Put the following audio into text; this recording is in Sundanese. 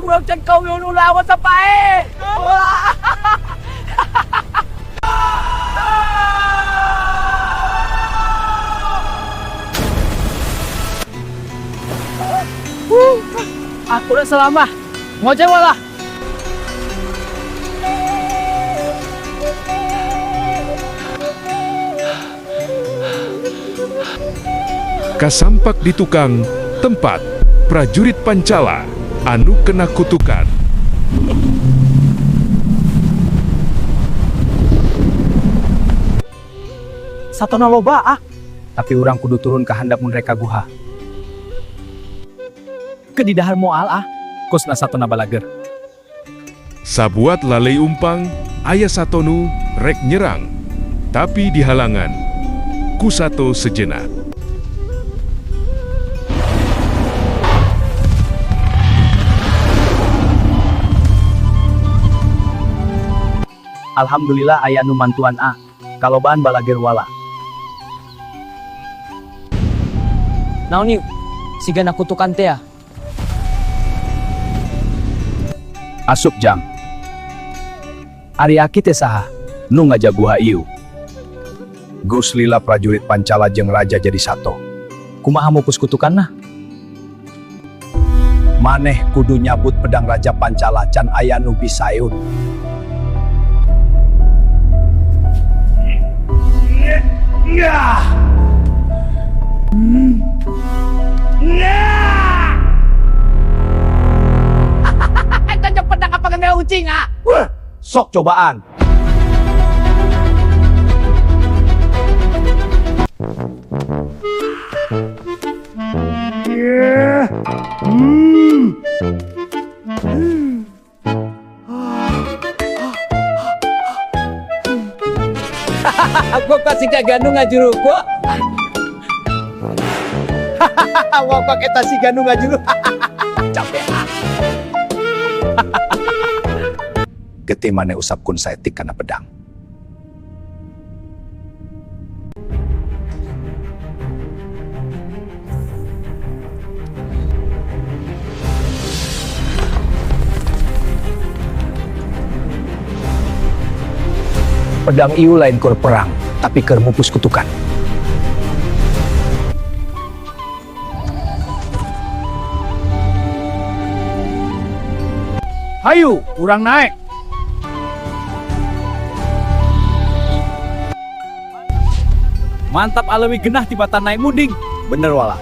我真够用啦，我十摆。Aku udah selamat. Ngojek wala. Kasampak di tukang tempat prajurit Pancala anu kena kutukan. Satona loba ah. Tapi urang kudu turun ke handap mun rek ka guha. Ke di dahar moal ah. Kosna satona balager. Sabuat lalei umpang, aya satonu rek nyerang, tapi dihalangan. Ku sato sejenak. Alhamdulillah aya nu mantuan ah. Kalobaan balager wala. Naon ieu? Sigana kutukan teh ah. Asup jang. Ari aki teh saha? Nu ngajaguha ieu. Gus lila prajurit Pancala jeung raja jadi sato. Kumaha mupus kutukanna? Maneh kudu nyabut pedang Raja Pancala can aya nu bisaeun. Eta jeung pedang apa gede ucing ah? Sok cobaan. Aku kasih ka ganu ngajuru gua. Wah, eta si ganu ngajuru. Capek ah. Getih maneh usapkeun saetik kana pedang. Pedang ieu lain keur perang, tapi keur mupus kutukan. Hayu, urang naik. Mantap alami genah tibatan naik muding. Bener wala.